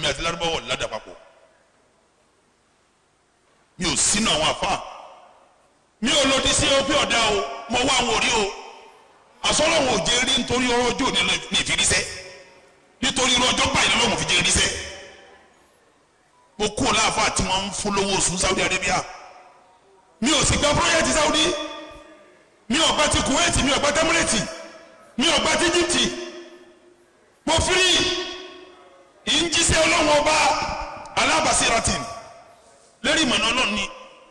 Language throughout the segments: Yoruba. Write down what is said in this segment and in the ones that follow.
Èmi àti lárúbáwọ̀ ládàpapọ̀. Mi ò sínú àwọn àfa. Mi ò lòdì sí o pé ọ̀dà o, mo wá àwọn òrí o. Àsọlọ́wọ́ ò jẹ́ rí nítorí ọrọ̀ ọjọ́ òní ní ìfirísẹ́. Nítorí irú ọjọ́ báyìí lọ́wọ́ fi jẹ́ rísẹ́. Mo kú láàfáà tí wọ́n ń fún lówó oṣù Saudi Arabia. Mi ò sì gba pírọ́jẹ́tì Saudi. Mi ò gba ti Kuwait, mi ò gba Emirate, mi ò gba ti Egypt. Mo firi ìjísẹ́ ọlọ́wọ́ ọba alábàásíratin lérí ìmọ̀nà ọlọ́run ni.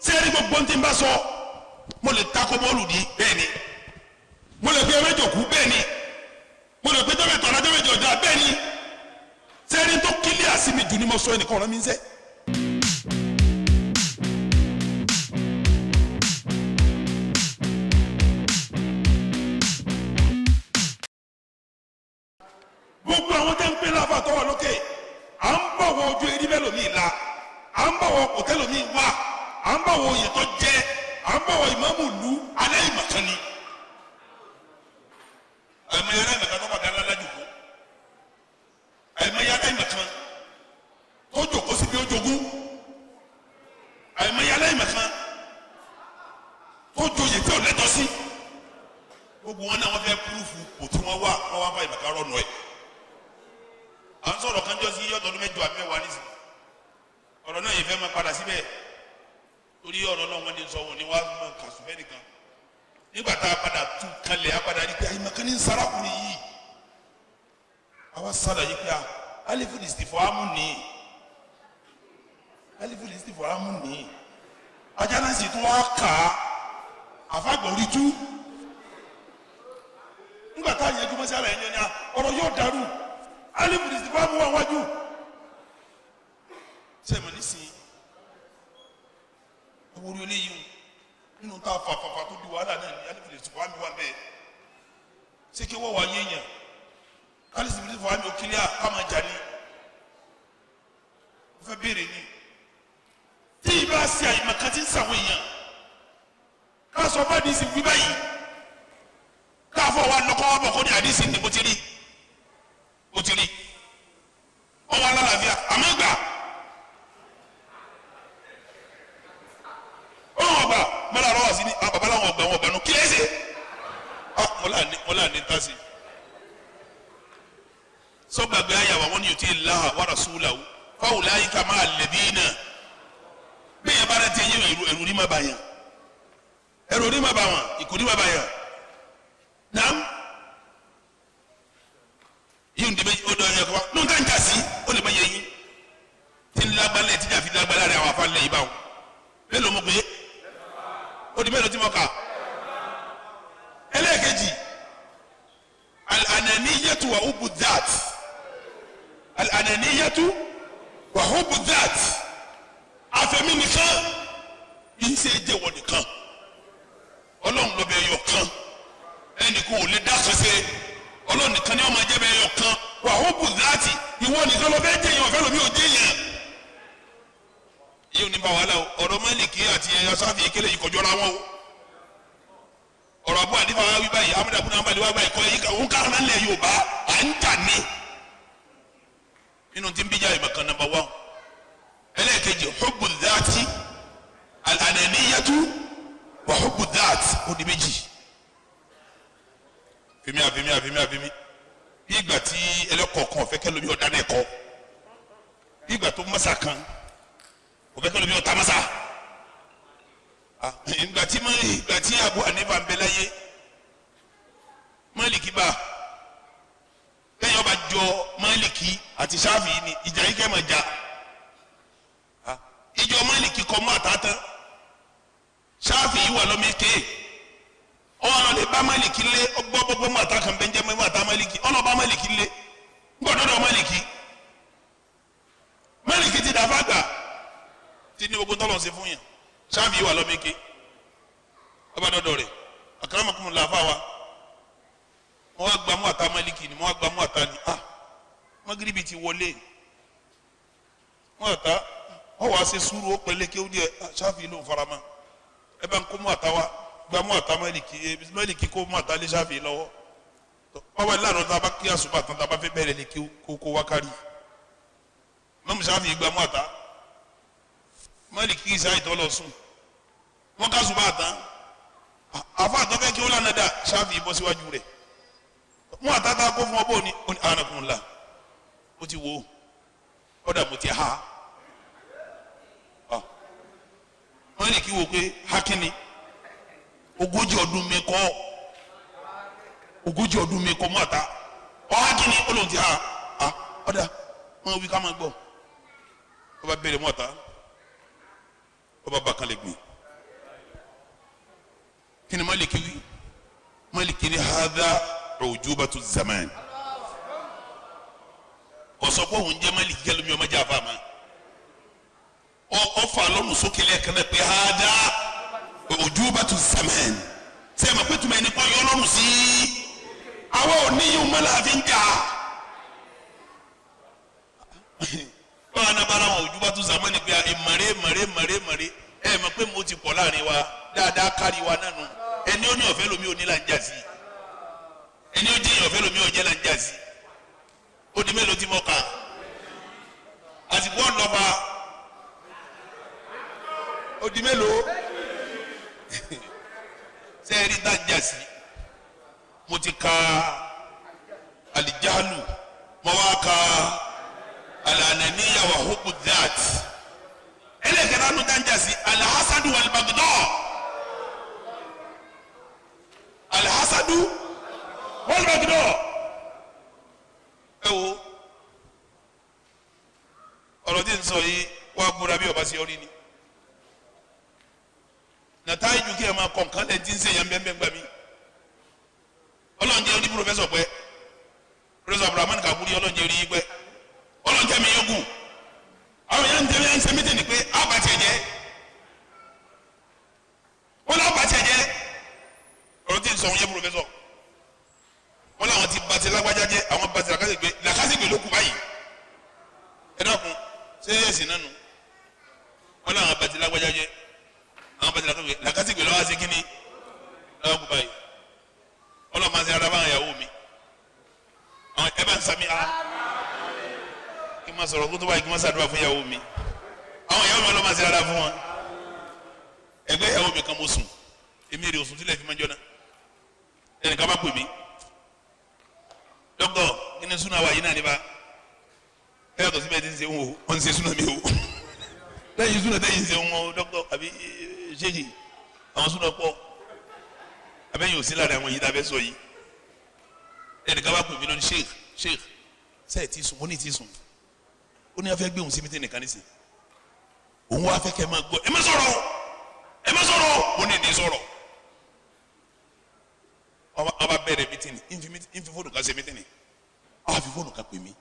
Sẹ́ẹ̀rí gbogbo tí ń bá sọ, mo lè takò bọ́ọ̀lù ní bẹ́ẹ̀ ni, mo lè gbé ẹmẹ́jọ kú bẹ́ẹ̀ ni, mo lè gbé jọ́mẹ̀tọ̀ ọ̀la jọ́mẹ̀jọ ọ̀dà bẹ́ẹ̀ ni. Sẹ́ẹ̀rí tó kílíà sí mi jù ni mo sọ, ẹnìkan ọ̀rọ̀ mi ń sẹ́. Gbogbo àwọn tẹ́ ń pè láfa tọ́wọ́ lókè, à ń bọ̀wọ̀ ojú eré bẹ́ẹ̀ lómi la, à ń bọ̀wọ̀ kòtẹ́ lómi wà, à ń bọ̀wọ̀ oyè tó jẹ́, à ń bọ̀wọ̀ ìmáàmù lù alẹ́ ìmọ̀kan ni. Àìmọye aláìmọ̀kan tó pàdé alájòkó, àìmọye aláìmọ̀kan tó jòkó síbi ó jogún, àìmọye aláìmọ̀kan tó joyè tí ò lẹ́tọ̀ọ́ sí. Gbogbo wọn náà wọ́n fẹ́ púrúfù kò tí wọ́n wà, wọ́n wá fà ìmọ̀kan rọ̀nù ẹ̀. À ń sọ̀rọ̀ kanjọ́ sí yọ̀tọ̀ ọdún 8 àbí 10 nísìnyí. Ọ̀rọ̀ náà yìí fẹ́ máa padà síbẹ̀ torí ọ̀rọ̀ náà wọ́n ti sọ wọn ni wọ́n á máa kà sùn fẹ́ nìkan. Nígbà tá a padà tú kalẹ̀, a padà rí pé àyìnbá ní sarakùnrin yìí. Àwa sàlàyé pé alifu ní sìfọ́ amú ní, alifu ní sìfọ́ amú ní. Ajá náà sì tún wá kà á àfàgbọ̀ orí tú. Nígbà tá a yẹn jùmọ̀ sí àlàyé yẹn ni ọ̀rọ̀ yóò dàrú. Alifu ní sìfọ́ amú wà wájú. Sẹ́mi nísìnyí ewúro eléyìí nínú tá a fà fàfà tó di wàhálà náà ní alifu ní sìfọ́ amú wà bẹ́ẹ̀. Ṣé kí wọ́n wà yéèyàn? Alifu ní sìfọ́ amú òkìlẹ̀ àmà jà ní. Mo fẹ́ béèrè ni. Tí ìbá ṣe àyìnbá ti ń sàwọn èèyàn, ká sọ bá di sí wí báyìí, ká fọ wa lọ́kọ́ wa bọ̀ kó ní àdìsí ni mo ti rí, mo ti rí. Ọwọ́ alálàáfíà àmọ́ gbà. Ọwọ́ ọgbà mọ́lá rọ́wà sí ni àwọn bàbá làwọn ọgbà wọn ọgbà nù kí lẹ́sẹ̀. Mọ́lá ní ta sí. Sọ́gbàgbé ayàwó àwọn yóò ti láhà wàrà súlàwù fáwùlà ayé ká máa lẹ̀dí náà. Bẹ́ẹ̀ yẹn bá rẹ̀ ti yé ẹ̀rù ní ma bà yàn, ẹ̀rù ní ma bà wọn, ìkù ní ma bà yàn. Naam, yìí ń dìbẹ́ ó dọ̀ ẹ̀ kọ́ nù ká ń jà sí ó lè má yẹ yín tí ń lágbálẹ̀ tí jàfi lágbálẹ̀ rẹ̀ àwọn afáàlẹ̀ yìí bá wọn. Mélòó mo pé ó di mélòó tí mo kà? Ẹlẹ́ẹ̀kejì, al-ananiyatu wa hubbu dhat. Al-ananiyatu wa hubbu dhat. Àfẹ̀mí nìkan yìí ṣe é jẹ́wọ́ nìkan, ọlọ́run ló bẹ yọ kan, ẹnì kan ò lè dá kan ṣe, ọlọ́run nìkan ni wọ́n máa jẹ́ bẹ yọ kan. Wa hubbu dhati, ìwọ nìkan ló fẹ́ jẹyàn, ọ̀fẹ́ lomi ò jẹyàn. Yíò ní bá wàhálà o. Ọ̀rọ̀ Málíkì àti Ṣáfì ìkẹlẹ̀ yìí kọjọ́ra wọn o. Ọ̀rọ̀ Abu Hanifa wá wí báyìí, Ahmadu ibn Hanbal wá báyìí, kọ́ ẹ̀yìn òun kàrán náà lẹ̀ Yorùbá à ń jà ní. Nínú tí ń bíjà ìmọ̀ kan nàmbà wán. Ẹlẹ́ẹ̀kejì, hubbu dhati, al-ananiyatu wa hubbu dhati, ó di méjì. Fimi àfimi àfimi àfimi bí ìgbà tí ẹlẹ́kọ̀ọ́ kan ọ̀fẹ́ kẹlòmí ọ̀dá náà kọ́, bí ìgbà tó mọ́sà kan ọ̀fẹ́ kẹlòmí ọ̀tá mọ́sà. Ìgbà tí Abu Hanifa ń bẹ láyé, Málíkì bá lẹ́yìn ọba jọ Málíkì àti Ṣáfì ni ìjà yìí kẹ́ máa jà. Ìjọ Málíkì kọ́ mọ́ àtàtàn, Ṣáfì yìí wà lọ́mọ eke, ọwọ́ lè bá Málíkì lé ọgbọ́ gbogbo mọ́ àtà kan bẹ́ńjẹ́ mọ́ àtà Málíkì, ọlọ́ba Málíkì lé gbọ́dọ̀dọ̀ Málíkì. Málíkì ti dàfà gbà tí ní gbogbo tọ́lọ̀ ṣe fún yàn. Ṣáfì yìí wà lọ́mọ eke, ọba dọ́dọ̀ rẹ̀ akramakum làfà wa, wọ́n wá gba mú àtà Málíkì ni, wọ́n wá gba mú àtà ni magiribi ti wọlé wọ́n àtà wọ́n wá ṣe sùúrù ó pẹ̀lẹ́ kí ó di ẹ. Ṣáfì ló ń farama ẹ bá ń kó mú àtà wa, gba mú àtà Málíkì, Málíkì kó mú àtà lé Ṣáfì lọ́wọ́. Wọ́n wá lánàá tá a bá kí àsùbà tán, tá a bá fẹ́ bẹ̀rẹ̀ lè kí kó wá kárí. Imam Shafi'i gba mú àtá Málíkì sáyì tó lọ sùn wọn ká sùn bá àtá àfa àtọ́fẹ́ kí ó lànà dà Shafi'i bọ́ síwájú rẹ̀ mú àtá tá a kó fún ọ bó ni ó ní anakunla ó ti wo ọ̀dà mo ti ha Málíkì wò pé hakini 40 ọdún mi kọ́ 40 ọdún mi kọ́ mú àtá ọ hakini ó lóun ti ha ọ̀dà wọn wí ká máa gbọ́. Ọba bẹ̀rẹ̀ mú àtá ọba bàkan lè gbìn. Kí ni Málíkì wí? Málíkì ní hadha ujubatu zaman. Ọ̀sọ́kọ̀ òun jẹ́ Málíkì kẹlẹ́mi ọmọ jẹ́ àfa ma ọfà lọ́nù sókè lẹ́ẹ̀kan náà pé hadha ujubatu zaman. Sẹ́yìn ma pé tuma ẹni kọ́ yọ lọ́rùn sí àwọn oníyìí mọ́lá fi ń jà. Báwa náà bára wọn ujubatu zaman ni pé ìmọ̀rẹ́ mọ̀rẹ́ mọ̀rẹ́ mọ̀rẹ́ ẹ mọ̀ pé mo ti pọ̀ láàrin wa dáadáa kárí wa nánu. Ẹni ó ní ọ̀fẹ́ lomi ò ní là ń jà sí, ẹni ó jẹ́ ọ̀fẹ́ lomi ò jẹ́ là ń jà sí. Ó di mélòó tí mo kà àsìkò ọ̀nọ́ba ó di mélòó sẹ́ẹ̀rí tá ń jà sí? Mo ti ka alijahalu, mo wá ka alananiya wa hubu that. Ẹlẹ́kẹ̀rẹ́ anu tá ń jà sí alahasadu walibagidọ́, alahasadu walibagidọ́. Ẹ wo ọ̀rọ̀ tí n sọ yìí wá búra bí ọba sí orí ni nàta ìjú kí ẹ máa kọ̀ nǹkan lẹ́yìn tí ń sèyàn bẹ́ẹ̀ bẹ́ẹ̀ gbà mí. Ọlọ́njẹ́ oní pòfẹ́sọ̀ pẹ́, pòfẹ́sọ̀ Abdulrahman Kaburi, ọlọ́njẹ́ rí pẹ́, ọlọ́njẹ́ mi yógùn. Àwọn yẹn ń tẹ́lẹ̀ ń ṣe mítìnì pé àbàtì ẹ̀jẹ̀ wọ́n lọ́ àbàtì ẹ̀jẹ̀. Ọ̀rọ̀ tí ń sọ wọn yẹ pòfẹ́sọ̀ wọ́n làwọn ti bàtì lágbájá jẹ́, àwọn bàtì làkàsìgbè làkàsìgbè ló kù báyìí. Ẹ dákun, ṣé ẹ̀sìn náà nù? Wọ́n làwọn bàtì lágbájá jẹ́, àwọn bàtì làkàsìgbè làkàsìgbè lọ́wọ́ sí kínní lọ́wọ́ kù báyìí. Ọlọ́mọ àti araba ìyàwó mi àwọn ẹ bá ń sami a kí n ma sọ̀rọ̀ kó tó báyìí, kí n ma ṣàdúrà fún ìyàwó mi. Àwọn ìyàwó mi ọlọ́mọ àti araba fún wọn. Ẹgbẹ́ ìyàwó mi kan mo sùn, èmi èrè òsùn sílẹ̀ fi máa ń jọ́nà. Ẹnìkan bá pè mí, dókítà kí ni súnà wà yìí náà nípa ẹ yàtọ̀ síbẹ̀ tí ń ṣe ń wò wọ́n ń ṣe súnà mi o lẹ́yìn súnà tẹ́yìn ń ṣe ń wọ́n dókítà àbí ṣéèjì àwọn súnà pọ̀ abẹ́yìn òsín lára àwọn yìí tá a fẹ́ sọ yìí. Ẹnìkan bá pè mí lónìí, sheikh sheikh sẹ́ẹ̀ tí sùn? Mo ní tí sùn. Ó ní afẹ́ gbé òun sí mi tí nìkan ní sè òun wá fẹ́ kẹ́ ẹ máa gbọ́, ẹ má sọ̀rọ̀, ẹ má sọ̀rọ̀. Mo ní ní sọ̀rọ̀. Ọba bẹ̀rẹ̀ mítìnì, nfi fóònù kan ṣe mítìnì, ọba fi fóònù kan pè mí,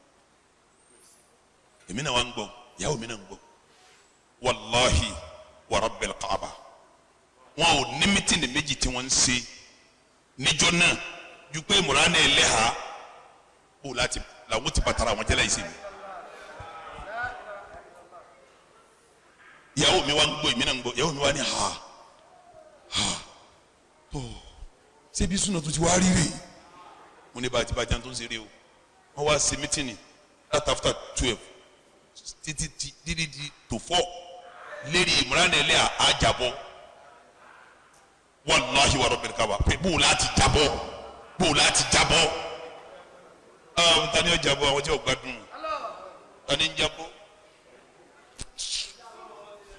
èmi náà wà ń gbọ́, ìyàwó mi náà ń gbọ́. Wàláhi wa rabbil kaaba, wọn ò ní mítìnì méjì tí wọ́n ń ṣe níjọ́ náà ju pé mùránì ẹlẹ́hà kó láti làwọn ti bàtàrà àwọn jẹ́lẹ̀ yìí sí mi. Ìyàwó mi wá ń gbọ́, èmi náà ń gbọ́. Ìyàwó mi wá ní ha ha tó ṣébi súnà tó ti wá rí rè. Mo ní bàtí bàjá tó ń ṣeré o. Wọ́n wá ṣe mítìnì láti after 12 títí títí di tó 4 lérí ìmúránì ẹlẹ́hà àjàbọ̀. Wàláhi wà rabbil kaaba pé bó láti jábọ́, bó láti jábọ́. Tani ó jábọ́? Àwọn tí ó gbádùn tani ń jábọ́?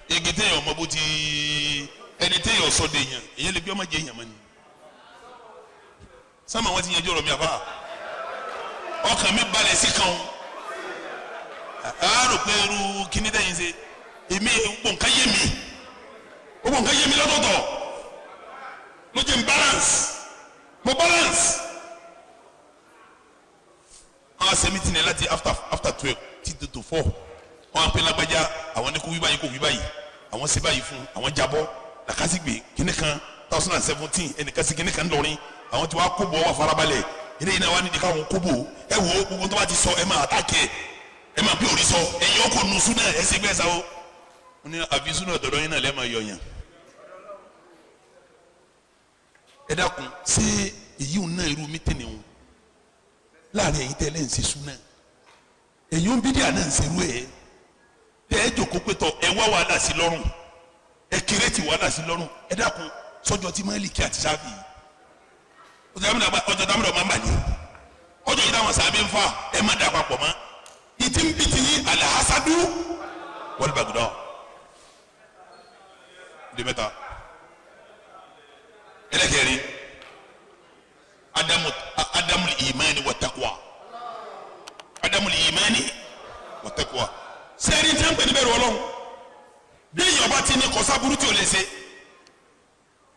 Igi téèyàn ọmọ bó ti ẹni téèyàn sọ de yàn èyàn lè gbé ọmọ jẹ èèyàn mọ ni. Sáàmù àwọn ti yanjú ọ̀rọ̀ mi àbá ọkàn mi balẹ̀ sí kan o. A rò pé irú kíní tẹ̀yìn ṣe èmi gbogbo nǹkan yé mi, gbogbo nǹkan yé mi lọ́tọ̀ọ̀tọ̀ ló jẹ́ n balance, mo balance. Àwọn ṣe mítìnì láti after 12 títí tó 4. Wọn á pè lágbájá, àwọn ní kó wí báyìí, kó wí báyìí, àwọn ṣe báyìí fún àwọn jábọ́ làkàsígbè kíní kan 2017 ẹnìkan sí kíní kan lọrin àwọn tí wàá kó bọ̀ wà farabalẹ̀ eléyìí náà wà nídìí káwọn kó bò. Ẹ wo gbogbo tó bá ti sọ ẹ máa àtàkẹ́ ẹ máa bí òrí sọ ẹ yọ kó nu súnà ẹ ṣe gbẹ sáwó. Wọn ní àfi súnà ọ̀dọ̀dọ̀ yín náà lẹ́ẹ̀ máa yọ yàn. Ẹ dákun, ṣé èyí ń ná irú mítìnì wọn láàrin ẹ̀yin tẹ́lẹ̀ ń ṣe súnà, ẹ̀yin ń bídíà náà ń ṣerú ẹ̀? Tẹ́ ẹ jòkó pé tọ ẹ wá wàhálà sí lọ́rùn, ẹ kéré ti wàhálà sí lọ́rùn. Ẹ dákun, sọ́jọ́ tí Málíkì àti Ṣáfì yìí, ọjọ́ dámúdọ̀ máa ń bàjẹ́, ọjọ́ yìí táwọn sábẹ́ ń fa, ẹ má dà papọ̀ mọ́. Ìtì ń bi ti yín alahasadu wal bagda. Di mẹ́ta. Ẹlẹ́kẹ̀rin, adamu adamu imani wa taqwa, adamu imani wa taqwa. Sẹ́ẹ̀rì tí a ń pè ní bẹ̀rù Ọlọ́run, bí èèyàn bá ti ní kọ́sáburú tí o lè ṣe,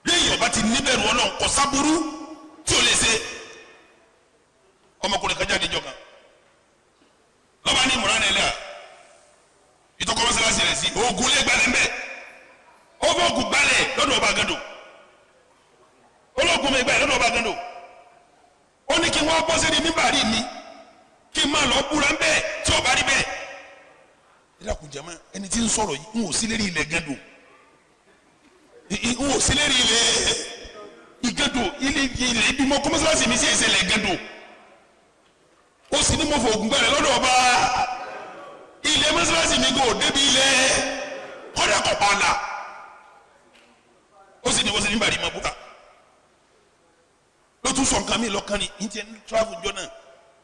bí èèyàn bá ti ní bẹ̀rù Ọlọ́run, kọ́sáburú tí o lè ṣe. Ọmọkùnrin kan jáde jọ kan, lọ́ba ní ìmọ̀ràn ẹlẹ́yà ìtọ́kọ́ mọ́sálásí rẹ̀ sí oògùn lè gbalẹ̀ ńbẹ́. Ó fọ́ oògùn gbalẹ̀ lọ́dọ̀ ọba gando, olóògùn mi gbalẹ̀ lọ́dọ̀ ọba gando. Ó ní kí wọ́n bọ́ sí ní mímbàrí mi, kí n máa lọ búra ńbẹ́ tí ọba rí bẹ́ẹ̀. Ẹ dákun jama, ẹni tí ń sọ̀rọ̀ yìí, ń wò sí lérí ilẹ̀ gando, ń wò sí lérí ilẹ̀ ìgando, ilé ilẹ̀ ibi mọ́ kọ́mọ́sálásí mi sí ẹsẹ̀ ilẹ̀ gando. Ó sì ní mo fọ ògùn gbalẹ̀ lọ́dọ̀ ọba. Ilẹ̀ mọ́sálásí mi kò débi ilẹ̀ kọ́dà kọ̀ pààlà. Ó sì ní wọ́n sì ní bàrí ma búra. Ló tún sọ nǹkan mi lọ́kàn ni ní tiẹ̀ ní travel jọ náà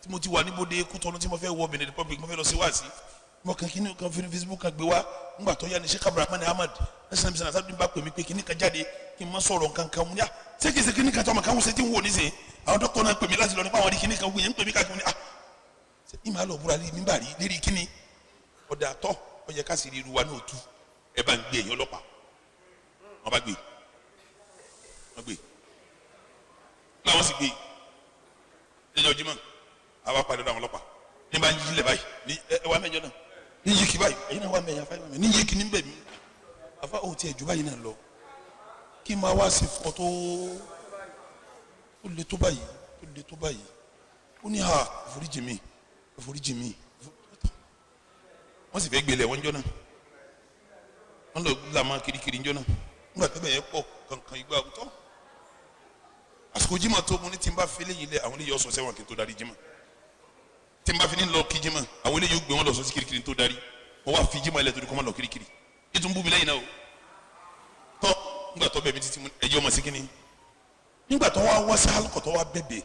tí mo ti wà níbodè Kútọ́nù, tí mo fẹ́ wọ Benin Republic, mo fẹ́ lọ sí wáàsí. Mo kàn kí ni kan fi Facebook kan gbé wá. Ńgbà tó yá ni Sheikh Abdulrahman Ahmad ẹsẹ̀ mi sàn sábà bá pè mí pé kíní kan jáde, kí n má sọ̀rọ̀ nǹkan kan. Mu ní à ṣé kìí ṣe kíní kan tó ọmọ kan wọ́n ṣe tí ń wò nísìnyí? Àwọn dókítà náà pè mí láti lọ nípa àwọn kíní kan wò yẹn ń pè mí káàkiri. Ní à ṣe ìmọ̀ àlọ́ búra lé mímbà rí lérí kíní ọ̀dà àtọ̀ ó yẹ ká sì rí irú wa ní òtú. Ẹ bá ń gbé èèyàn ọlọ́pàá, wọ́n bá gbé, wọ́n gbé láwọn sì gbé lẹ́jọ́ Jímọ̀. Àwa padà dọ̀ àwọn ọlọ́pàá ní bá ń yí lẹ̀ báyìí ní ẹ wá mẹ́jọ náà ní yí kí báyìí, ẹ̀yin náà wà mẹ́yìn afá ní yí kí ní bẹ̀ mí. Afa ò tiẹ̀ jù báyìí náà lọ, kí n máa wá sí fún ọ tó ó le tó báyìí, ó le tó báyìí. Ó ní ha, àforíjì mi, àforíjì mi. Wọ́n sì fẹ́ gbélé wọn jọ náà, wọ́n lọ lamọ kirikiri jọ náà. Nígbà tó bẹ̀ yẹn pọ̀ kankan igbá àwùjọ àsìkò jimá tó mu ní tí n bá fi léyìí lẹ, àwọn eléyìí ọ̀sọ̀ sẹ́wọ̀n kí n tó darí jimá. Tí n bá fi ní lọ kí jimá, àwọn eléyìí ó gbé wọn lọ sọ sí kirikiri tó darí. Wọ́n wá fi jimá lẹ̀ torí kọ́ máa lọ kirikiri. Ètò ń bú mi lẹ́yìn náà o tọ́. Nígbà tó bẹ̀ mí títí ẹjọ́ ma sí kínní. Nígbà tó wá wá sí alukọ̀ tó wá bẹ̀bẹ̀,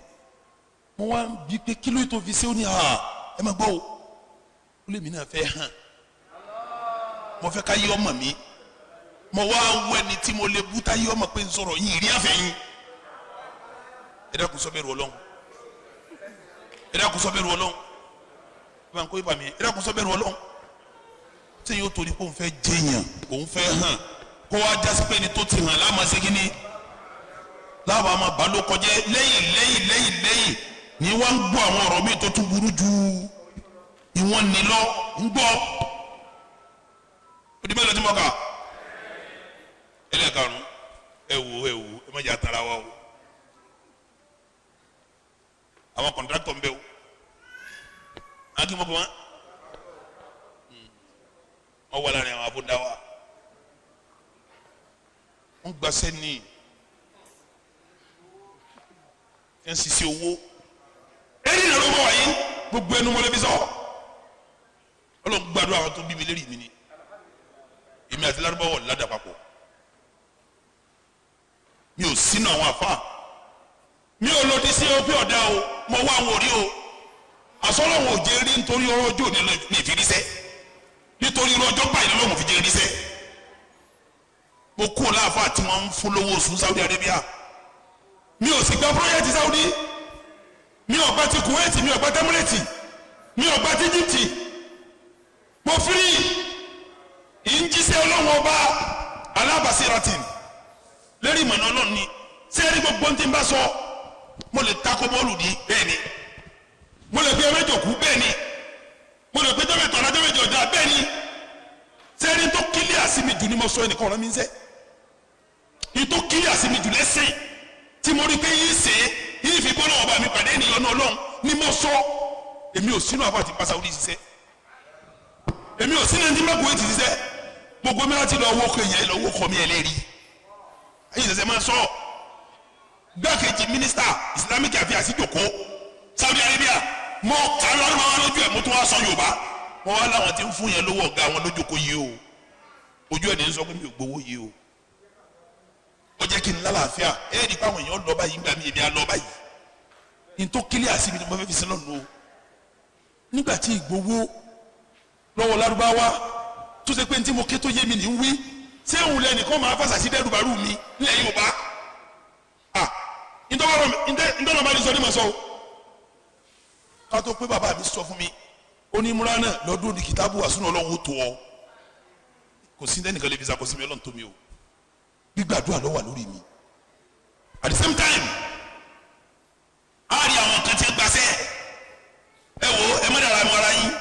mo wá ń bí pé kí ló tó fi ṣe. Ó ní ha, ẹ má gbọ́ o, ó lé mi náà fẹ́ hàn, mo fẹ́ ká yí ọmọ mi. Mo wá wọ ẹni tí mo lè bú tá yí ọmọ pé n sọ̀rọ̀ yìí rí àfẹ́yìn. Ẹ dákun, sọ bẹ̀rù Ọlọ́run. Ẹ dákun, sọ bẹ̀rù Ọlọ́run. Ẹ bá ń kó ibà mi. Ẹ dákun, sọ bẹ̀rù Ọlọ́run. Tí yóò torí pé òun fẹ́ jẹyàn, òun fẹ́ hàn, kó wá jásí pé ẹni tó ti hàn láàmà ṣe kínní, láwọn àmà bá ló kọjá lẹ́yìn lẹ́yìn lẹ́yìn lẹ́yìn ni wọ́n ń gbọ́ àwọn ọ̀rọ̀ mi tó tún burú ju ìwọ̀n ní lọ ń gbọ́. Ó di mélòó tí mo kà? Ẹlẹ́ẹ̀karùn-ún. Ẹ wò, ẹ wò, ẹ má jẹ́ àtàrà wa o. Àwọn contractor ń bẹ o, àwọn kí wọ́n bọ̀ wọ́n wà láàrin àwọn abúndáwà, wọ́n gbàsẹ́ ní ẹ̀ ń sisi owó ẹni ìnáwó bọ̀ wáyé. Gbogbo ẹnu mọ́lẹ́bí sọ, Ọlọ́run gbàdúrà àwọn tó bí mi lérí mi ni. Èmi àti Lárúbáwọ̀ ládàá papọ̀. Mi ò sínú àwọn àfa, mi ò lòdì sí o pé ọ̀dà o. Mo wá àwọn òrí o, àsọlọ́wọ̀n ò jẹ́ rí nítorí ọrọ̀ ọjọ́ òní ní ìfirísẹ́, nítorí irú ọjọ́ báyìí lọ́wọ́ fi jẹ́ rísẹ́. Mo kú ọ láàfáà tí wọ́n ń fún lówó oṣù Saudi Arabia. Mi ò sì gba project Saudi, mi ò gba ti Kuwait, mi ò gba tẹ́múlẹ̀tì, mi ò gba ti Egypt. Mo firi ìjísẹ́ Ọlọ́wọ́n ọba alábàásíratin lérí ìmọ̀nà Ọlọ́run ni. Sẹ́ẹ̀rí gbogbo ń tí ń bá sọ, mo lè takò bọ́ọ̀lù di bẹ́ẹ̀ ni, mo lè gbé ẹmẹ́jọ kú bẹ́ẹ̀ ni, mo lè gbé jọ́mẹ̀tọ̀ ọ̀la jọ́mẹ̀jọ ọ̀dà bẹ́ẹ̀ ni. Sẹ́ẹ̀rí tó kílíà sí mi jù ni mo sọ. Ẹnìkan ọ̀rọ̀ mi ń sẹ́ ní tó kílíà sí mi jù lẹ́sìn tí mo rí pé yìí ṣe yìí fi bọ́lá ọba mi pàdé ènìyàn náà Ọlọ́run ni mo sọ. Èmi ò sínú àbá àti pàṣẹ orí ṣiṣẹ́, èmi ò sínú ẹni tí mẹ́kọ̀ọ́ ti ṣiṣẹ́. Gbogbo mi láti lọ wọ́kọ̀ yẹn, lọ wọ́kọ̀ mi ẹ̀ lérí ẹ̀yin ṣẹ̀ṣẹ̀ máa sọ. Gbákejì mínísítà Islamic Affairs jòkó Saudi Arabia, mọ kàlọ́ ọ̀rọ̀ máa lójú ẹ̀, mo tún wá sọ Yorùbá. Wọ́n wá láwọn tí ń fún yẹn lówó ọ̀gá wọn lójókòó yìí o. Ojú ẹ̀ ní sọ pé mi ò gbowó yìí o. Ó jẹ́ kí n lálàáfíà. Ẹ̀ ní káwọn èèyàn lọ báyìí, ńgbà mi èmi á lọ báyìí. N tó kílíà sí mi ni mo fẹ́ fi sí lọ́nu o. Nígbà tí ìgbowó lọ́wọ́ Lárúbáwá tó ṣe pé ní tí mo ké tó yé mi ní wí, ṣé òun lẹ́nìkan máa fàṣà sí dẹ́rù bàrú mi nílẹ̀ Yorùbá? Ntọ́nà bá ní sọ ní ma sọ o. Ká tó pé bàbá mi sọ fún mi, ó ní múra náà lọ́dún ní kìtàbù wà sínú Ọlọ́run ó tó ọ. Kò sí ẹnìkan lè fi ṣàkóso mi, Ọlọ́run tó mi o. Gbígbàdúrà ló wà lórí mi. At the same time, a rí àwọn kan tí ń gbàṣẹ́. Ẹ wo, ẹ má dàra mọ́ ara yín.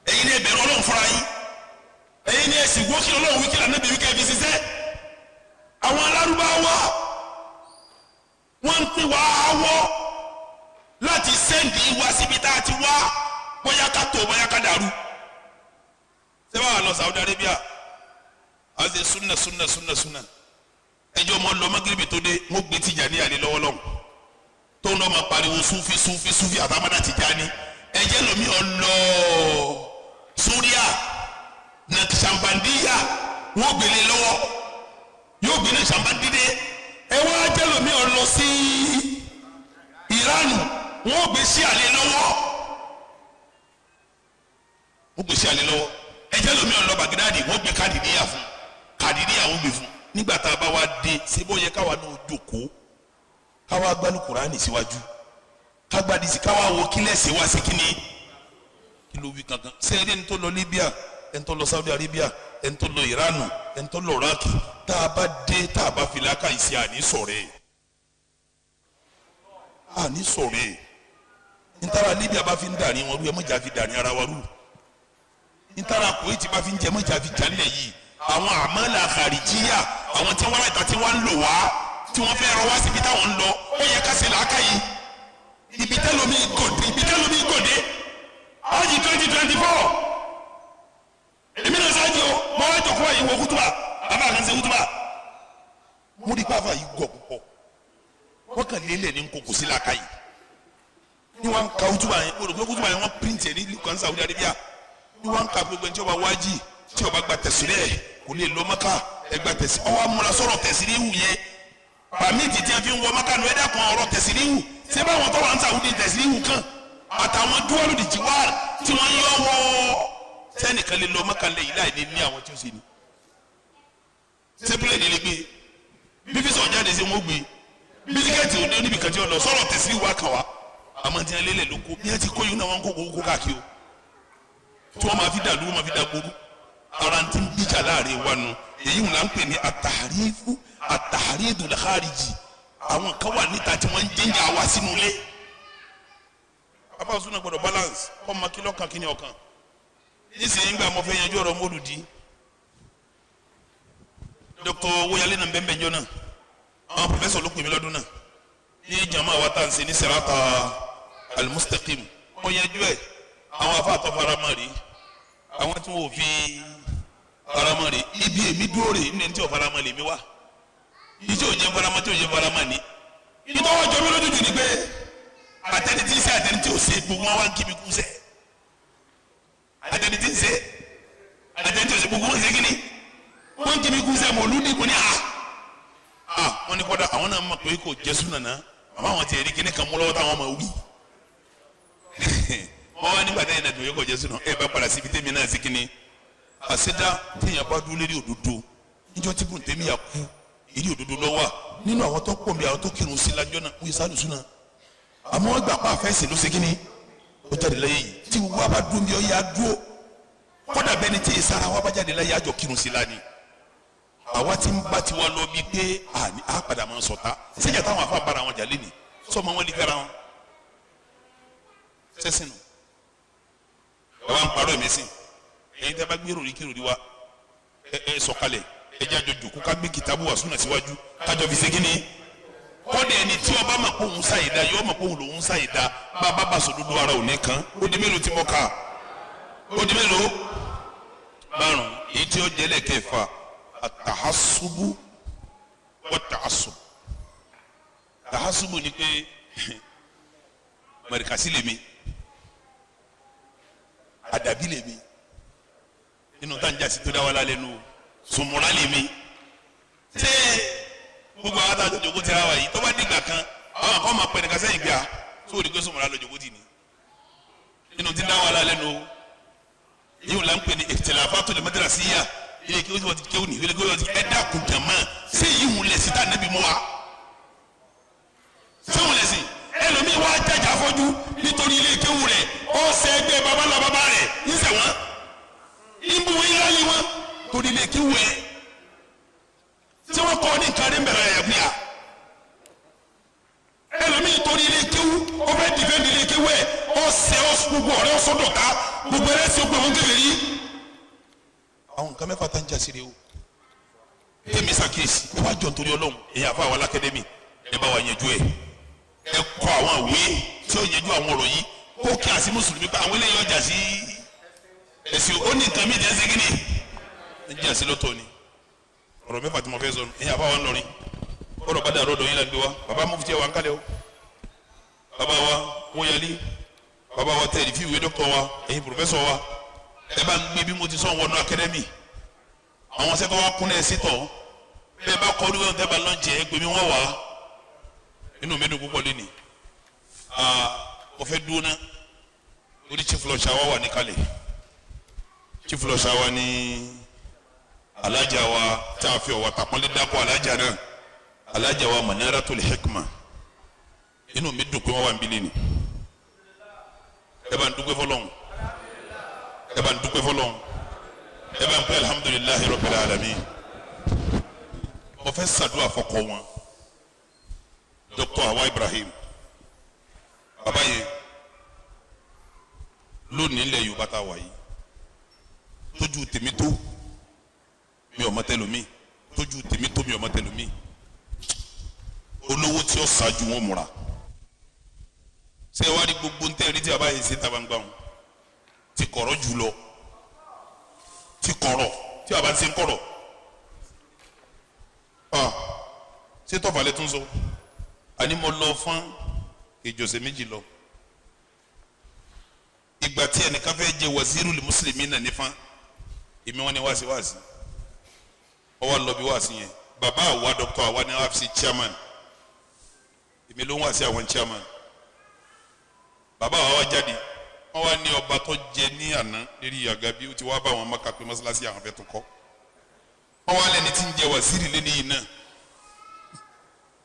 Ẹ̀yin ní ẹbẹ̀rù Ọlọ́run fúnra yín. Ẹ̀yin ní ẹ̀sìn gbókè Ọlọ́run wíkìlá níbi wíkẹ́ fi ṣiṣẹ́. Àwọn alárúbáwá wọ́n ń pín wá áwọ́ láti send wá síbi tá a ti wá, bóyá ká tó, bóyá ká dàrú. Ṣé wàá lọ Saudi Arabia, a ṣe sunna sunna sunna sunna, ẹjọ́ mọ́ lọ magrebi tó dé, wọ́n gbé Tìjàní àlè lọ́wọ́lọ́wọ́ tó ń lọ́ máa pariwo sufi sufi sufi àtàmádà Tìjàní. Ẹjẹ́ lomi ọlọ́ Súríà Nàkṣàmbàndíyà, wọ́n gbélé lọ́wọ́, yóò gbélé Ṣàmbàndídé. Ẹ wá jẹ́ lomi ọlọ́ sí Ìránù, wọ́n gbé sí àlè lọ́wọ́, wọ́n gbé sí àlè lọ́wọ́. Ẹjẹ́ lomi ọlọ́ Bagidadi, wọ́n gbé Kàdìdíyà fún, Kàdìdíyà wọ́n gbé fún. Nígbà tá a bá wá dé, ṣé bó yẹ káwa náà jókòó, káwa gbálù Kùránì síwájú, kágbádìsí, káwa wo kílẹ̀ ṣe wá sí kíni, kí ló wí kankan? Ṣé ẹni tó lọ Libya, ẹni tó lọ Saudi Arabia, ẹni tó lọ Iranu, ẹni tó lọ Iraq, tá a bá dé, tá a bá fi làákà yìí sí, àní sọ̀rẹ́ ẹ̀, àní sọ̀rẹ́ ẹ̀. Ntara Libya bá fi ń dàní wọn rú, ẹ mọ̀jà fi dàní ara wa rú. Ntara Kuwait bá fi ń jẹ, mọ̀jà fi jà nílẹ̀ yìí. Àwọn àmàlà àkàrìjíyà, àwọn tí wọ́n ráìta, tí wọ́n ń lò wá, tí wọ́n fẹ́ rọ wá síbi táwọn ń lọ, ó yẹ ká ṣe làákà yìí. Ibi tẹ́lomi gòdè, ibi tẹ́lomi gòdè ájì 2024, èmi náà ṣáájú o. Mọ wá jòkó àyè wo kútùbà, bàbá kan ṣe kútùbà, mo rí pàfà yìí gọ̀ púpọ̀, wọ́n kàn lélẹ̀ ní kókò sí làákà yìí ní wọ́n ka kútùbà yẹn. Mo rò pé kútùbà yẹn, wọ́n print ẹ̀ ní ìlú kan Saudi Arabia. Ní wọ́n ka gbogbo ẹni tí wọ́n bá wájì, tí wọ́n bá gba tẹ̀sílẹ̀, kò lè lọ Maka. Ẹ gba tẹ̀sí, ọwọ́ amúra sọ̀rọ̀ tẹ̀sílẹ̀ wù yẹn, permit tí a fi ń wọ Maka nù. Ẹ̀dá kan ọ̀rọ̀ tẹ̀sílẹ̀ wù, ṣé báwọn tó wà ń Saudi tẹ̀sílẹ̀ wù kàn àtàwọn dúwọ́lù dìjì wá tí wọ́n yọ wọ́ sẹ́nìkan lè lọ Maka lẹ́yìn láì ní àwọn tí ó ṣe ni sẹ́pìlẹ̀ ní lè gbé bí físọ̀ jáde sí wọn gbé bí ticket òde níbi kan tí wọ́n lọ sọ̀rọ̀ tẹ̀sílẹ̀ wà kàn wá. Àmọ́ tí wọ́n lélẹ̀ ló kó bí wọ́n ti kó yìí náà, wọ́n kó kó káàkiri o, tí wọ́n máa fi dàlú, wọ́n máa fi dàgbòrú. Ara ti ń bíjà láàrin wa nu. Èyí ń là ń pè ní àtàrífù àtàrídù lẹ́kàríjì. Àwọn kan wà níta tí wọ́n ń jíjà wá sínú ilé. Abáwọsùn náà gbọ́dọ̀ balance, kọ́ ma kí lọ́kàn, kí ni ọkàn. Nísìnyí gbà mo fẹ́ yanjú ọ̀rọ̀ mọ́lùdí, Dr. Owóyálé náà bẹ́ẹ̀ bẹ́ẹ̀ jọ náà, àwọn professor ló pè mí lọ́dún náà ní jama wa tá à ń ṣe ní sirata al-mustaqim. Wọ́n yanjú ẹ̀. Àwọn afáàtọ̀ faramọ́ rí, àwọn tí wọ́n fi faramọ́ rí. Ibi èmi dúró rè ní ẹni tí ò faramọ́ lèmi wá, ìjọ ò jẹ́ faramọ́, tí ò jẹ́ faramọ́ ni. Ìtọ́wọ́ jọ mí lójú jù ni pé àtẹni tí ń ṣe, àtẹni tí ò ṣe, gbogbo wọn wá ń kí mi kú sẹ́. Àtẹni tí ń ṣe, àtẹni tí ò ṣe, gbogbo wọn ṣe kí ni, wọ́n ń kí mi kú sẹ́. Mọ̀lúdì kò ní à wọ́n ní kọ́dà àwọn náà mọ̀ pé kò jẹ́ súnà náà, àmọ́ àwọn ti ẹ̀rí kíní kan mú lọ́wọ́ táwọn máa wí. Wọ́n wá nígbà táyà nàdùn yóò kò jẹ́ súnà, ẹ bá padà síbi tẹ́mi náà sí kíní àṣẹdá. Téèyàn bá dúró lérí òdodo, níjọ́ tí bùn tẹ́mi yà kú, èrí òdodo lọ́wọ́ nínú àwọn tó pọ̀ bí àwọn tó kírun sí lájọ́ náà, wọ́n yẹ sálù súnà, àmọ́ wọ́n gbà pa àfẹ́sì ló ṣe kíní ó jáde láyé yìí. Tí gbogbo wa bá dúró bí ọ yà dúró, kọ́dà bẹ́ni tí èsì ara wa bá jáde láyé, àjọ kírun sí lánìí. Àwa ti ń bá tiwa lọ bíi pé àní á padà máa sọ̀tá sẹ́jà táwọn afa bára wọn jà lé ní sọ́mọ wọn lè fẹ́ra wọn sẹ́sìn nù. Ẹ wá ń parọ́ ẹ̀mí sìn. Ẹ̀yin tẹ́ bá gbé ròrí kí ròrí wa, ẹ ẹ sọ̀kalẹ̀, ẹ jẹ́ àjọ jòkó, ká gbé kìtàbù wà súnà síwájú, kájọ fi segin ni. Kọ́dà ẹni tí ọba máa kó òun sáyé da, yọ máa kó òun lòun sáyé da, bá bá sọ dúdú ara òní kan. Ó di mélòó tí mo kà? Ó di mélòó? Márùn. Èyí tí ó jẹ́ lẹ́kẹ̀ẹ́fà, atahasubu wa ta'assub. Tahasubu ni pé mọ̀rìkàsí lèmi. Àdàbí lèmi nínú tá n jásí tó dá wa lálẹ́ nu sùnmùrà lèmi. Ṣé gbogbo àwọn àtàjọ jòkó tira wa yìí, tó bá dìgbà kan, àwọn kan máa pẹ́ nìkan sẹ́yìn gbà tó o di pé sùnmùrà lọ jòkó tì ní nínú tí ń dá wa lálẹ́ nu yìí la ń pè ní ikhtilafatul madrasiyya. Ilé kí wọ́n ti kéwù ní ilé kí wọ́n ti ẹ dákun jàmá, ṣé yìí ń lẹ̀ sí tá nẹ́bí mú wa? Ṣé òun lẹ̀ sí ẹlòmíì wá jàjà fọ́jú nítorí ilé kéwù rẹ̀, ó ṣe ẹgbẹ́ babalá bàbá rẹ̀ ń sẹ̀ wọ́n ń bú wọn yíra wọn torí ilé kéwù ẹ̀ tí wọ́n kọ́ ní nǹkan rí ń bẹ̀rẹ̀ ẹ̀yà ẹlòmíì torí ilé kéwù, ó fẹ́ dìfẹ́ǹdì ilé kéwù ẹ̀, ó ṣe ó gbogbo ọ̀rẹ́ ọ̀sọ́dọ̀ta gbogbo ẹlẹ́sìn ó gbé wọn kébèrè. Àwọn nǹkan mẹ́fà tá ń jásí o tèmi ṣàkíyèsí, ẹ wá jọ nítorí Ọlọ́run, ẹ̀yin àfa àwọn alákẹ́dẹ́mì, ẹ bá wa yanjú ẹ. Ẹ kọ àwọn ìwé tí ó yanjú àwọn ọ̀rọ̀ yìí, kó kí àsí mùsùlùmí pa àwọn eléyìí ọjà sí ẹ̀sìn. Ó ní nǹkan mi jẹ́ ṣe kíni ẹ jẹ́ àsí lọ́tọ̀ ni. Ọ̀rọ̀ mẹ́fà tí mo fẹ́ sọ, ẹ̀yin àfa wa ń lọrin, ọ̀rọ̀ bá dàrú ọ̀dọ̀ yín la gbé wa. Bàbá mufti ẹ̀ wà ń kalẹ̀ o, bàbá wa wọ́n yẹlí, bàbá wa tẹ̀lé fíwèé dọ́kítọ̀ wa, ẹ̀yin pòfẹ́sọ̀ wa, ẹ bá ń gbé bí mo ti sọ wọnú akadẹ́mì. Àwọn sẹ́kọ̀ wa kúnlẹ̀ sí tọ̀ bẹ́ẹ̀ bá kọ́ olúwẹ̀ tẹ́ bá lọ́njẹ́ ẹ gbé mi wọ́n wá. Inú mi dùn púpọ̀ lẹ́nìí. Mo fẹ́ dúró ná lórí chief lọ́ọ̀ṣà wa wà níkàlẹ̀. Chief lọ́ọ̀ṣà wa ní alájà wa tí a fi ọ̀wà tàpọ́nlé dákọ̀ alájà náà, alájà wa Manaratul Hikma. Inú mi dùn pé wọ́n wà níbí lẹ́nìí. Ẹ bá ń dúpẹ́ fọlọ́hún, ẹ bá ń dúpẹ́ fọlọ́hún, ẹ bá ń pẹ́ alhamdulillahi rabbil alamin. Mo fẹ́ ṣàdúrà fọ́kọ wọn, Dr. Awa Ibrahim. Bàbá yẹn lónìí ilẹ̀ Yorùbá tá a wà yìí, tójú tèmi tó mi ò mọ tẹlomi, tójú tèmi tó mi ò mọ tẹlomi, olówó tí ó ṣáájú wọn múra. Ṣé ẹ wá rí gbogbo ń tẹ́ rí tí bàbá yìí ṣe ta gbangba wọn ti kọ̀rọ̀ jù lọ, ti kọ̀rọ̀ tí bàbá ti ń kọ̀rọ̀. Ah, ṣé tọ́fàlẹ́ tún sọ? Àní mo lọ fún ìjọsẹ̀ méjì lọ. Ìgbà tí ẹnìkan fẹ́ jẹ waziri lè mùsùlùmí náà nífa, èmi wọn ni wáàsí wáàsí ọwọ́ lọ bí wáàsí yẹn. Bàbá àwa dọ́kítọ̀ àwa ni wàá fi chairman, èmi ló ń wá sí àwọn chairman. Bàbá àwa wá jáde, wọ́n wá ní ọba tó jẹ ní àná lérí àga bí ó ti wá bá àwọn Maka pé mọ́sálásí àwọn fẹ́ tó kọ́. Wọ́n wá lẹ́ni tí ń jẹ waziri lé ní yìí náà,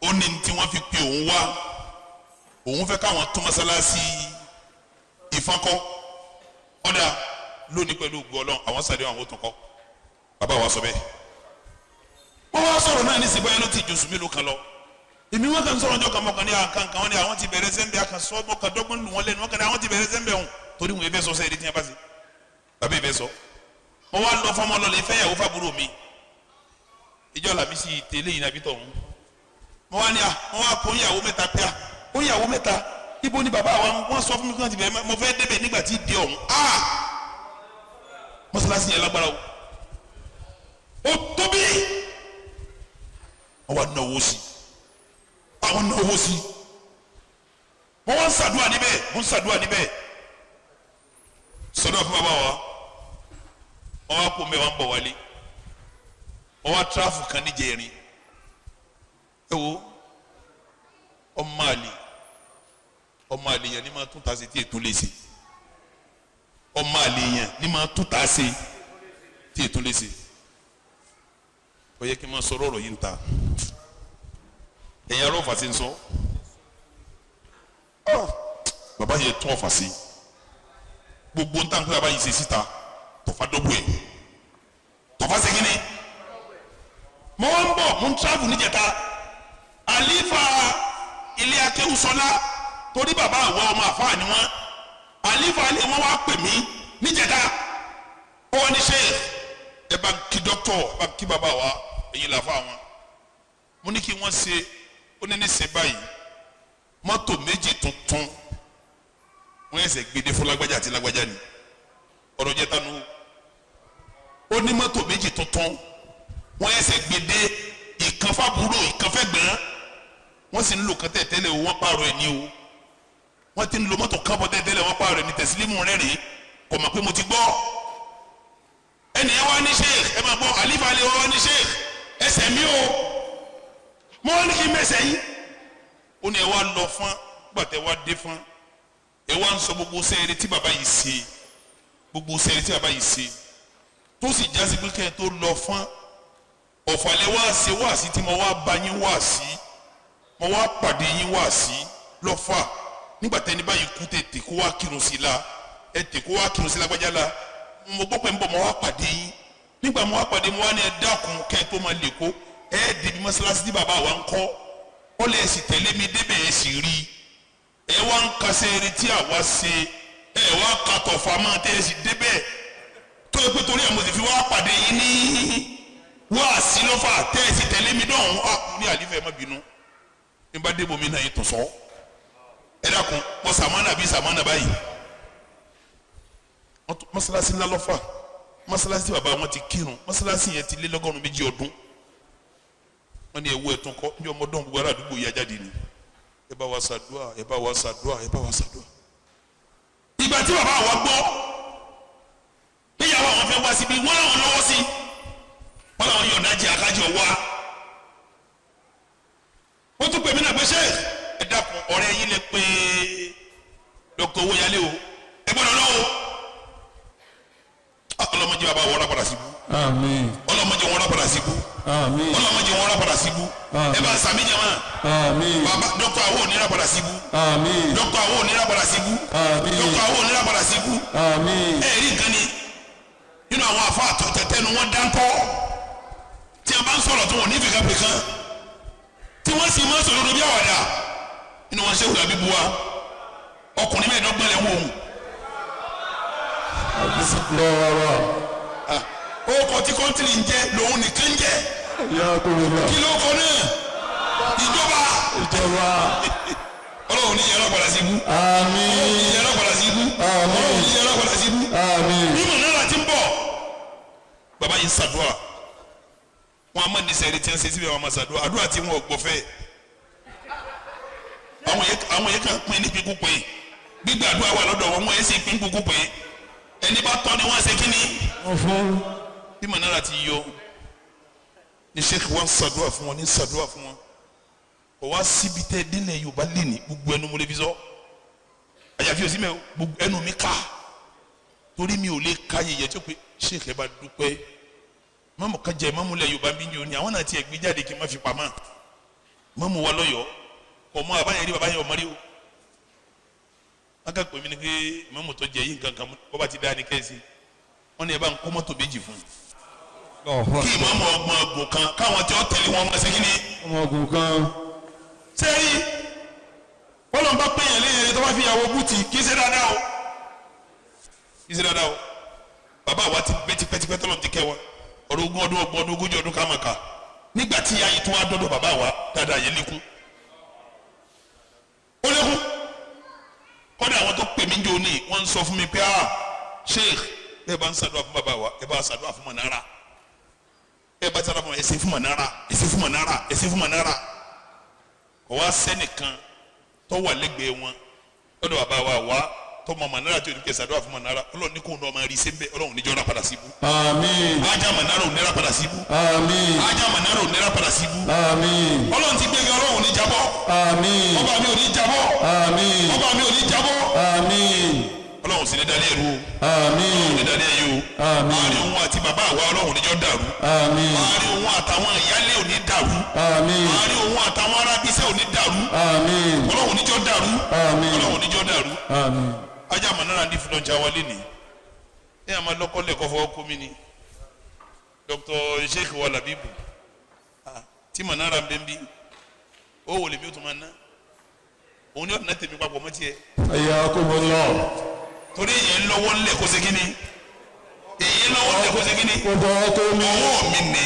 ó ní tí wọ́n fi pe òun wá, òun fẹ́ káwọn tún mọ́sálásí ìfọ́nkọ́. Ọ̀dà lónìí pẹ̀lú ògùn Ọlọ́run, àwọn sàdé àwọn ò tún kọ́. Bàbá wa sọ bẹ́ẹ̀. Wọ́n wá sọ̀rọ̀ náà ní sìgbọ́n yẹn ló ti jù sùn mélòó kan lọ. Èmi wọn kàn sọ̀rọ̀ ọjọ́ kan mọ̀kàn ní àkànkàn wọn ni àwọn ti bẹ̀rẹ̀ sẹ́ńbẹ̀ àkànṣọ́ mọ̀kàn dọ́gbọ́n lù wọ́n lẹ́nu. Wọn kàn ní àwọn ti bẹ̀rẹ̀ sẹ́ńbẹ̀ hùn torí wọn ebẹ́ sọ sẹ́yìn tí yẹn bá sí bàbá ìbẹ́ sọ. Mo wá lọ fọmọ lọ lè fẹ́ yàwó fàbúrò mi ìjọ làmísì tẹ́lẹ̀ yìí nàbí tọ̀hún. Mo wá ní à, mo wá kó ìyàwó mẹ́ta pé à kó ìyàwó mẹ́ta, ibo ni bàbá wa? Wọ́n sọ fún mi kí wọ́n ti bẹ̀rẹ̀. Mo fẹ́ débẹ̀ nígbà tí di ọ̀hún. A mọ́sálásí yẹn lágbára o, ó tóbi. Wọ́n wá náwó sí, àwọn náwó sí. Wọ́n wá ń ṣàdúrà níbẹ̀, wọ́n ń ṣàdúrà níbẹ̀ sọdọ̀ fún bàbá wa. Wọ́n wá kó mẹ́, wọ́n bọ̀ wálé, wọ́n wá tráfù kan níjẹrin. Ẹ wo ọmọ àlè, ọmọ àlè yẹn ní máa tún ta sí tí ètò lè ṣe. Ọmọ àlè yẹn ní máa tún ta sí tí ètò lè ṣe. Ó yẹ kí n máa sọ̀rọ̀ ọ̀rọ̀ yìí ń ta ẹ̀yin ará Ọ̀fà sí ń sọ. Bàbá yẹn tún Ọ̀fà sí gbogbo ń tàn pé bàbá yìí ṣe síta tọ̀fà dọ́gbọ̀ ẹ̀ tọ̀fà ṣe kíni. Mo wá ń bọ̀, mo ń travel níjẹta, àlífà ilé akéwùsọ́lá, torí bàbá àwọn ọmọ àfáà ni wọ́n, àlífà ilé wọn wá pè mí níjẹta. Ó wọ́n ní ṣe ẹ bá ń kí dọ́kítọ̀, ẹ bá ń kí bàbá wa, èyí làfà wọn. Mo ní kí wọ́n ṣe. Ó ní ní ṣe báyìí, mọ́tò méjì tuntun wọ́n ẹsẹ̀ gbede fún lágbájá àti lágbájá ni. Ọ̀rọ̀ jẹ́ tánu. Ó ní mọ́tò méjì tuntun wọ́n ẹsẹ̀ gbede, ìkan fábúrò, ìkan fẹ́gbọ́n. Wọ́n sì ń lò kán tẹ̀tẹ́lẹ̀ o, wọ́n pààrọ̀ ẹ̀ ní o. Wọ́n ti ń lo mọ́tò kan bọ́ tẹ̀tẹ́lẹ̀, wọ́n pààrọ̀ ẹ̀ ní. Tẹ̀sílímù rẹ́rìn. Kò mọ̀ pé mo ti gbọ́. Ẹnì yẹn wá ní sheikh, ẹ máa gbọ́, àlífà lè wá ní sheikh, ẹsẹ̀ mi o, mo wá ní kí n mẹsẹ̀ yín. Ó ní ẹ wá lọ fún gbàtẹ́ wá dé fún ẹ wá ń sọ gbogbo sẹ́ẹ̀rì tí bàbá yìí ṣe, gbogbo sẹ́ẹ̀rì tí bàbá yìí ṣe, tó sì jásí pé kẹ́ ẹ tó lọ fún ọ̀fàlẹ́ wá ṣe wá sí tí mo wá bá yín wá sí, mo wá pàdé yín wá sí lọ́fà. Nígbà tẹ́ni báyìí kú, tètè kó wá kírun sí la, ẹ tè kó wá kírun sí lágbájá la. Mo gbọ́ pé ń bọ̀, mo wá pàdé yín. Nígbà mo wá pàdé, mo wá ní ẹ dákun, kẹ́ ẹ tó máa lè kó ẹ débi mọ́sálásí tí bàbá wa ń kọ́ ọ, lè sì tẹ̀lé mi débẹ̀, ẹ sì rí ẹ wá ń kasẹ́ eré tí àwa ṣe, ẹ wá katọ̀ fama tẹ́ ẹ sì débẹ̀, tó yẹ pé torí ẹ̀ mo sì fi wá pàdé yín ní wá sí lọ́fà, tẹ́ ẹ sì tẹ̀lé mi dọ̀hún. Ah, ní àlífẹ́, má bínú, ní bá débò mi náà yín tó sọ. Ẹ dákun, mọ sàmánà bíi sàmánà báyìí. Mọ́sálásí ńlá lọ́fà, mọ́sálásí bàbá wọn ti kírun, mọ́sálásí yẹn ti lé 200 ọdún. Wọ́n ní ẹ̀wọ́ ẹ̀tún kọ́ ní ọmọdún, gbogbo ará àdúgbò yá jáde ni, ẹ bá wa ṣàdúà, ẹ bá wa ṣàdúà, ẹ bá wa ṣàdúà. Ìgbà tí bàbá wa gbọ́ níyàwó àwọn fẹ́ wá síbi, wọ́n làwọn lọ́wọ́ sí, wọ́n làwọn yọ̀ǹda jẹ́ akájọ wá. Wọ́n tún pè mí náà pé ṣé ẹ dákun, ọ̀rẹ́ yín lè pé Dr. Owóyálé o, ẹ gbọ́dọ̀ lọ́wọ́. Ọlọ́mọdé bàbá wọ́n rà padà síbú. Àmín. Ọlọ́mọdé wọn rà padà síbú. Àmín. Ọlọ́mọdé wọn rà padà síbú. Ẹ bá sàmì jama. Àmín. Bàbá Dr. Awo onírà padà síbú. Àmín. Dr. Awo onírà padà síbú. Àmín. Dr. Awo onírà padà síbú. Àmín. Ẹ rí nǹkan ni nínú àwọn afa àtọ̀tẹ̀tẹ̀nu wọn dáńtọ́ tí a bá ń sọ̀rọ̀ tí wọn ní fìkà pè kan, tí wọ́n sì máa ń sọ̀rọ̀ bí àwàdà nínú wọn, ṣé wùdà bíbu wa ọkùnrin 25 lẹ̀ ń wò ó. Lọ́wọ́. Ó kọ tí country ń jẹ́ lòun nìkan ń jẹ́. Yàkùnrin. Kí ló kọ náà? Ìjọba. Ìjọba. Ọlọ́run ní yàrá padà sí ibú. Àmín. Ní yàrá padà sí ibú. Àmín. Ọlọ́run ní yàrá padà sí ibú. Àmín. Mímọ̀ náà láti ń bọ̀, bàbá yìí ń ṣàdúrà. Wọn a máa ní sẹ́ẹ̀rì tí wọ́n ṣe síbi, àwọn máa ṣàdúrà, àdúrà tí wọn ò gbọ́ fẹ́. Àwọn yẹn kan pín ní pínkúpín, gbígbà àdúrà wà lọ́dọ̀ wọn, wọ́n yẹn sì pín pínkúpín. Ẹni bá tọ́ ni wọ́n ṣe kí ni. Wọ́n fún. Bí manara ti yọ ní sheikh wa ń ṣàdúrà fún wọn, ní ṣàdúrà fún wọn, kò wá síbi tẹ délẹ̀ Yorùbá lé ní gbogbo ẹnu mo lè fi sọ, àyàfi òsì mẹ, gbogbo ẹnu mi ká, torí mi ò lè ka yẹyẹ tó pé sheikh ẹ bá dúpẹ́. Mọ́mù kan jẹ mọ́mù lẹ̀ Yorùbá bí ní àwọn náà tiẹ̀ gbé jáde kí n má fi pamọ́. Mọ́mù wa lọ́yọ̀ọ́ kò mọ àbáyẹn rí, bàbá yẹn ò mọ́rí o. Wọ́n kà pé mi ni pé mọ́mù tó jẹ yìí nǹkan kan bọ́ bá ti dá ní kẹ́sì, wọ́n ní ẹ bá ń kó mọ́tò méjì fún un, kí ìmọ̀ọ́mù ọgbọ̀n ọgbọ̀n kan káwọn tí wọ́n tẹ̀lé wọn máa ṣe kí ni. Ọmọ ogun kan. Sẹ́yìn wọ́n lọ́n bá pèèyàn léyìn ẹni tó bá fi ìyàwó bùtì, kì í ṣe dáadáa o, kì í ṣe dáadáa o. Bàbá wa ti bẹ́ tipẹ́tipẹ́, tọ́lọ̀ ti kẹ́ wọn, ọ̀rọ̀ 20 ọdún, 30 ọdún, 40 ọdún ká máa kà. Nígbà tí ìyá yìí tó wá dọ́dọ̀ bàbá wa dáadáa yẹn lékún, ó lékún. Kọ́dà àwọn tó pè mí jò ní, wọ́n ń sọ fún mi pé, ah, sheikh, bẹ́ẹ̀ bá ń ṣàdúrà fún bàbá wa, ẹ bá ṣàdúrà fún Manara, ẹ bá ṣàdúrà fún, ẹ ṣe fún Manara, ẹ ṣe fún Manara, ẹ ṣe fún Manara. Kò wá sẹ́nìkan tó wà lẹ́gbẹ̀ẹ́ wọn lọ́dọ̀ bàbá wa wá tó mọ Manara tí o ní kẹ́ ṣàdúrà fún Manara. Ọlọ́run ní kò ní ọmọ rí sẹ́ńbẹ́, Ọlọ́run níjọ́ rà padà síbú. Àmín. Ajá Manara ò ní rà padà síbú. Àmín. Ajá Manara ò ní rà padà síbú. Àmín. Ọlọ́run ti gbéga, Ọlọ́run ò ní jábọ́. Àmín. Ọba mi ò ní jábọ́. Àmín. Ọba mi ò ní jábọ́. Àmín. Ọlọ́run sì ní dalẹ́ ẹ̀rú o. Àmín. Ní dalẹ́ ẹ̀yẹ o. Àmín. Àárín òun àti bàbá àwa, Ọlọ́run níjọ́ dàrú. Àmín. Àárín òun àtàwọn ìyálé ò ní dàrú. Àmín. Àárín òun àtàwọn arábíṣẹ́ ò ní dàrú. Àmín. Ọlọ́run níjọ́ dàrú. Àmín. Ọlọ́run níjọ́ dàrú. Àmín. Ajá Manara ní fúnà jà wálé ni ẹ àmà lọ́kọ́lẹ̀ kọ́ fọwọ́ kó mi ni Dr. Sheikh wa Labibu tí Manara ń bẹ́ ń bí ó wò lè mi ó tún máa ná òun ní ọ̀nà tèmi papọ̀ mọ́ tiẹ̀. Hayyakumullah. Torí èyí ń lọ́wọ́ ńlẹ̀ kó ṣe kí ni, èyí ń lọ́wọ́ ńlẹ̀ kó ṣe kí ni. Kó fọwọ́ kó mi. Ọwọ́ mi ní,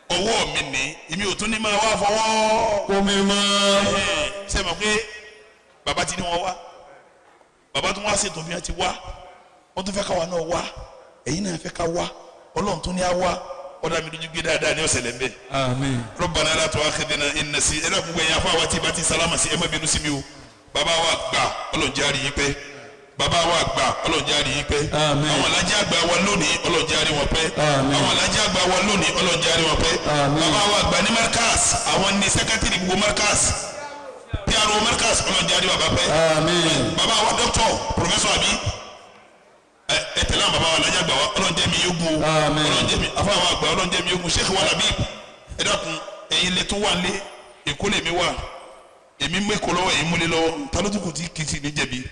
ọwọ́ mi ní, èmi ò tún ní máa wá fọwọ́ Kó mi mọ́. Ẹ̀ ṣe mọ̀ pé bàbá ti ní wọn wá, bàbá tún wá ṣètò bí wọ́n ti wá, wọ́n tún fẹ́ ká wa náà wá, ẹ̀yin náà fẹ́ ká wá, Ọlọ́run tún ní á wá. Ọ̀dà mi lójú gbé dáadáa ní ọ̀sẹ̀ lẹ́ńbẹ̀. Àmín. Rabbana la tu'akhidhna in nasi. Ẹ dàgbọ́, ẹ̀yin afọ àwa tí ìbá ti sálámà sí, ẹ má bínú sí mi o. Bàbá wa gbà, Ọlọ́run jẹ́ àrí yín pẹ́. Bàbá wa àgbà, Ọlọ́run jẹ́ á rí yín pẹ́. Àmín. Àwọn alájí àgbà wa lónìí, Ọlọ́run jẹ́ á rí wọn pẹ́. Àmín. Àwọn alájí àgbà wa lónìí, Ọlọ́run jẹ́ á rí wọn pẹ́. Àmín. Bàbá wa àgbà ní Markaz, àwọn ní secretary gbogbo Markaz, PRO Markaz, Ọlọ́run jẹ́ á rí bàbá pẹ́. Àmín. Bàbá wa doctor, professor, àbí ẹ tẹ̀lé àwọn bàbá wa alájí àgbà wa, Ọlọ́run jẹ́ mi yóò gun o. Àmín. Ọlọ́run jẹ́ mi afọ àwọn àgbà, Ọlọ́run jẹ́ mi yóò gun. Sheikh wa Labib, ẹ dákun, ẹ̀yin lè tún wà lé Èkó lèmi wà, èmi mú Èkó lọ́wọ́, ẹ̀yin múlé lọ́wọ́. Ta ló tún kù tí kìí sì ní jẹ̀bi?